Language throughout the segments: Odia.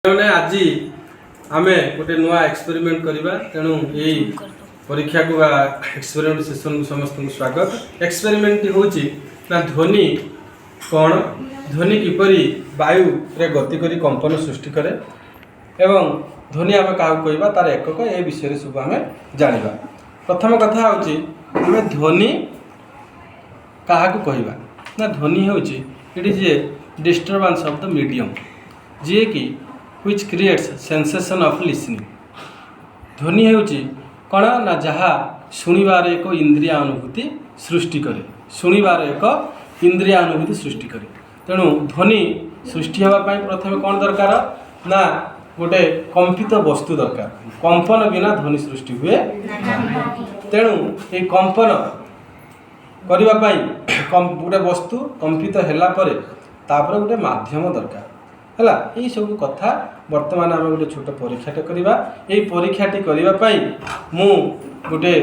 ମାନେ ଆଜି ଆମେ ଗୋଟେ ନୂଆ ଏକ୍ସପେରିମେଣ୍ଟ କରିବା। ତେଣୁ ଏଇ ପରୀକ୍ଷାକୁ ବା ଏକ୍ସପେରିମେଣ୍ଟ ସେସନକୁ ସମସ୍ତଙ୍କୁ ସ୍ୱାଗତ। ଏକ୍ସପେରିମେଣ୍ଟଟି ହେଉଛି ନା ଧ୍ୱନି କ'ଣ, ଧ୍ୱନି କିପରି ବାୟୁରେ ଗତି କରି କମ୍ପନ ସୃଷ୍ଟି କରେ ଏବଂ ଧ୍ୱନି ଆମେ କାହାକୁ କହିବା, ତାର ଏକକ, ଏ ବିଷୟରେ ସବୁ ଆମେ ଜାଣିବା। ପ୍ରଥମ କଥା ହେଉଛି, ଆମେ ଧ୍ୱନି କାହାକୁ କହିବା ନା ଧ୍ୱନି ହେଉଛି, it is a disturbance of the medium ଯିଏକି which creates sensation of listening। ଧ୍ୱନି ହେଉଛି କ'ଣ ନା ଯାହା ଶୁଣିବାର ଏକ ଇନ୍ଦ୍ରିୟ ଅନୁଭୂତି ସୃଷ୍ଟି କରେ, ଶୁଣିବାର ଏକ ଇନ୍ଦ୍ରିୟ ଅନୁଭୂତି ସୃଷ୍ଟି କରେ। ତେଣୁ ଧ୍ୱନି ସୃଷ୍ଟି ହେବା ପାଇଁ ପ୍ରଥମେ କ'ଣ ଦରକାର ନା ଗୋଟେ କମ୍ପିତ ବସ୍ତୁ ଦରକାର। କମ୍ପନ ବିନା ଧ୍ୱନି ସୃଷ୍ଟି ହୁଏ। ତେଣୁ ଏଇ କମ୍ପନ କରିବା ପାଇଁ ଗୋଟେ ବସ୍ତୁ କମ୍ପିତ ହେଲା ପରେ ତାପରେ ଗୋଟେ ମାଧ୍ୟମ ଦରକାର ହେଲା। ଏଇସବୁ କଥା ବର୍ତ୍ତମାନ ଆମେ ଗୋଟେ ଛୋଟ ପରୀକ୍ଷାଟେ କରିବା। ଏଇ ପରୀକ୍ଷାଟି କରିବା ପାଇଁ ମୁଁ ଗୋଟେ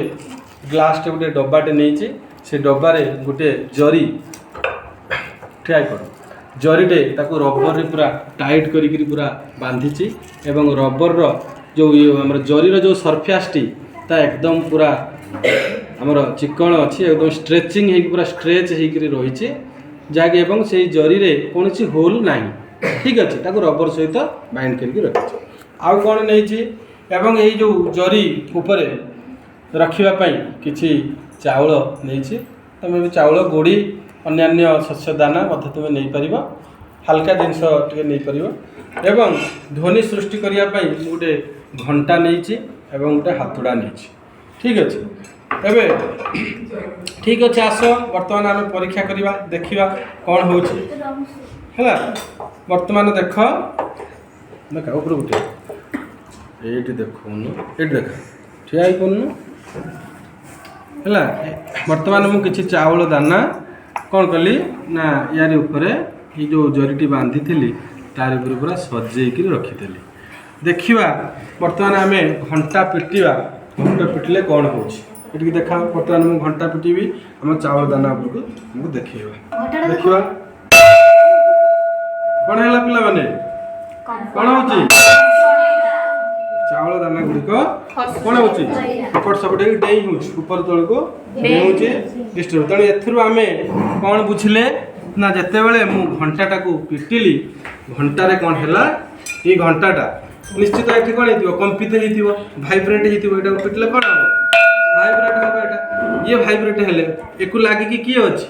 ଗ୍ଲାସଟେ, ଗୋଟେ ଡବାଟେ ନେଇଛି। ସେ ଡବାରେ ଗୋଟେ ଜରି, ଠିଆ କର, ଜରିଟେ ତାକୁ ରବରରେ ପୁରା ଟାଇଟ୍ କରିକିରି ପୁରା ବାନ୍ଧିଛି ଏବଂ ରବରର ଯେଉଁ ଇଏ ଆମର ଜରିର ଯେଉଁ ସର୍ଫେସ୍ଟି ତା ଏକଦମ ପୁରା ଆମର ଚିକଣ ଅଛି, ଏକଦମ ଷ୍ଟ୍ରେଚିଂ ହେଇକି, ପୁରା ଷ୍ଟ୍ରେଚ୍ ହେଇକିରି ରହିଛି ଯାହାକି ଏବଂ ସେଇ ଜରିରେ କୌଣସି ହୋଲ୍ ନାହିଁ। ଠିକ୍ ଅଛି, ତାକୁ ରବର ସହିତ ବାଇଣ୍ଡ କରିକି ରଖିଛି। ଆଉ କ'ଣ ନେଇଛି? ଏବଂ ଏଇ ଯେଉଁ ଜରି ଉପରେ ରଖିବା ପାଇଁ କିଛି ଚାଉଳ ନେଇଛି। ତୁମେ ବି ଚାଉଳ, ଗୋଡ଼ି, ଅନ୍ୟାନ୍ୟ ଶସ୍ୟ ଦାନା ମଧ୍ୟ ତୁମେ ନେଇପାରିବ, ହାଲକା ଜିନିଷ ଟିକେ ନେଇପାରିବ। ଏବଂ ଧ୍ୱନି ସୃଷ୍ଟି କରିବା ପାଇଁ ମୁଁ ଗୋଟେ ଘଣ୍ଟା ନେଇଛି ଏବଂ ଗୋଟେ ହାତୁଡ଼ା ନେଇଛି। ଠିକ୍ ଅଛି, ଏବେ ଠିକ୍ ଅଛି, ଆସ ବର୍ତ୍ତମାନ ଆମେ ପରୀକ୍ଷା କରିବା, ଦେଖିବା କ'ଣ ହେଉଛି। ହେଲା, ବର୍ତ୍ତମାନ ଦେଖ, ଦେଖ ଉପରକୁ ଟିକେ, ଏଇଠି ଦେଖୁନୁ, ଏଇଠି ଦେଖ, ଠିଆ ହେଇପାରୁନୁ। ହେଲା, ବର୍ତ୍ତମାନ ମୁଁ କିଛି ଚାଉଳ ଦାନା କ'ଣ କଲି ନା ୟାରି ଉପରେ ଏଇ ଯେଉଁ ଜରିଟି ବାନ୍ଧିଥିଲି, ତାରି ଉପରେ ପୁରା ସଜେଇକିରି ରଖିଦେଲି। ଦେଖିବା, ବର୍ତ୍ତମାନ ଆମେ ଘଣ୍ଟା ପିଟିବା। ଘଣ୍ଟା ପିଟିଲେ କ'ଣ ହେଉଛି ଏଠିକି ଦେଖା। ବର୍ତ୍ତମାନ ମୁଁ ଘଣ୍ଟା ପିଟିବି, ଆମ ଚାଉଳ ଦାନା ଉପରକୁ ଆମକୁ ଦେଖେଇବା। ଦେଖିବା କ'ଣ ହେଲା। ପିଲାମାନେ, କ'ଣ ହେଉଛି? ଚାଉଳ ଦାନା ଗୁଡ଼ିକ କ'ଣ ହେଉଛି? ଏପଟ ସେପଟ ହେଇକି ଡେଇଁ ହେଉଛି, ଉପର ତଳକୁ ଡେଉଁଛି, ଡିଷ୍ଟର୍ବ। ତେଣୁ ଏଥିରୁ ଆମେ କ'ଣ ବୁଝିଲେ ନା ଯେତେବେଳେ ମୁଁ ଘଣ୍ଟାଟାକୁ ପିଟିଲି, ଘଣ୍ଟାରେ କ'ଣ ହେଲା? ଏଇ ଘଣ୍ଟାଟା ନିଶ୍ଚିତ ଏଠି କ'ଣ ହେଇଥିବ? କମ୍ପିତ ହେଇଥିବ, ଭାଇବ୍ରେଟ୍ ହେଇଥିବ। ଏଇଟାକୁ ପିଟିଲେ କ'ଣ ହବ? ଭାଇବ୍ରେଟ୍ ହବ ଏଇଟା। ଇଏ ଭାଇବ୍ରେଟ୍ ହେଲେ ଏକୁ ଲାଗିକି କିଏ ଅଛି?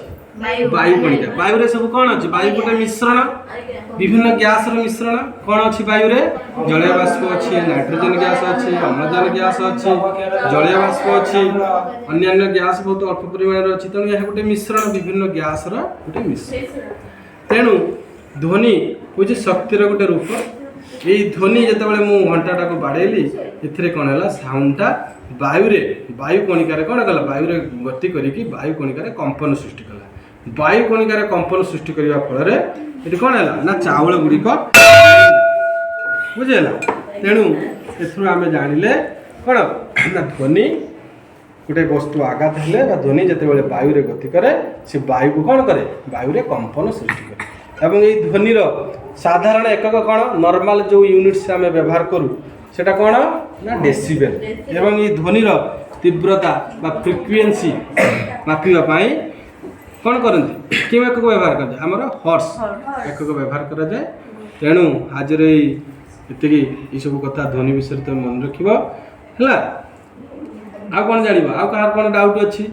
ବାୟୁ କଣିକା। ବାୟୁରେ ସବୁ କ'ଣ ଅଛି? ବାୟୁ ଗୋଟେ ମିଶ୍ରଣ, ବିଭିନ୍ନ ଗ୍ୟାସର ମିଶ୍ରଣ। କ'ଣ ଅଛି ବାୟୁରେ? ଜଳୀୟ ବାଷ୍ପ ଅଛି, ନାଇଟ୍ରୋଜେନ ଗ୍ୟାସ ଅଛି, ଅମ୍ଳଜାନ ଗ୍ୟାସ ଅଛି, ଜଳୀୟ ବାଷ୍ପ ଅଛି, ଅନ୍ୟାନ୍ୟ ଗ୍ୟାସ ବହୁତ ଅଳ୍ପ ପରିମାଣରେ ଅଛି। ତେଣୁ ଏହା ଗୋଟେ ମିଶ୍ରଣ, ବିଭିନ୍ନ ଗ୍ୟାସର ଗୋଟେ ମିଶ୍ରଣ। ତେଣୁ ଧ୍ୱନି ହେଉଛି ଶକ୍ତିର ଗୋଟେ ରୂପ। ଏଇ ଧ୍ୱନି ଯେତେବେଳେ ମୁଁ ଘଣ୍ଟାଟାକୁ ବାଡ଼େଇଲି, ଏଥିରେ କ'ଣ ହେଲା? ସାଉଣ୍ଡଟା ବାୟୁରେ, ବାୟୁ କଣିକାରେ କ'ଣ କଲା? ବାୟୁରେ ଗତି କରିକି ବାୟୁ କଣିକାରେ କମ୍ପନ ସୃଷ୍ଟି କଲା। ବାୟୁ କଣିକାରେ କମ୍ପନ ସୃଷ୍ଟି କରିବା ଫଳରେ ଏଠି କ'ଣ ହେଲା ନା ଚାଉଳ ଗୁଡ଼ିକ, ବୁଝିହେଲା? ତେଣୁ ଏଥିରୁ ଆମେ ଜାଣିଲେ କ'ଣ ନା ଧ୍ୱନି ଗୋଟେ ବସ୍ତୁ ଆଘାତ ହେଲେ ବା ଧ୍ୱନି ଯେତେବେଳେ ବାୟୁରେ ଗତି କରେ, ସେ ବାୟୁକୁ କ'ଣ କରେ? ବାୟୁରେ କମ୍ପନ ସୃଷ୍ଟି କରେ। ଏବଂ ଏଇ ଧ୍ୱନିର ସାଧାରଣ ଏକକ କ'ଣ? ନର୍ମାଲ ଯେଉଁ ୟୁନିଟ୍ସ ଆମେ ବ୍ୟବହାର କରୁ, ସେଟା କ'ଣ ନା ଡେସିବେଲ୍। ଏବଂ ଏଇ ଧ୍ୱନିର ତୀବ୍ରତା ବା ଫ୍ରିକ୍ୱେନ୍ସି ମାପିବା ପାଇଁ କ'ଣ କରନ୍ତି? କେଉଁ ଏକକ ବ୍ୟବହାର କରାଯାଏ? ଆମର ହର୍ଟଜ ଏକକ ବ୍ୟବହାର କରାଯାଏ। ତେଣୁ ଆଜିର ଏଇ ଏତିକି। ଏଇସବୁ କଥା ଧ୍ୱନି ବିଷୟରେ ତୁମେ ମନେ ରଖିବ। ହେଲା, ଆଉ କ'ଣ ଜାଣିବ? ଆଉ କାହାର କ'ଣ ଡାଉଟ୍ ଅଛି?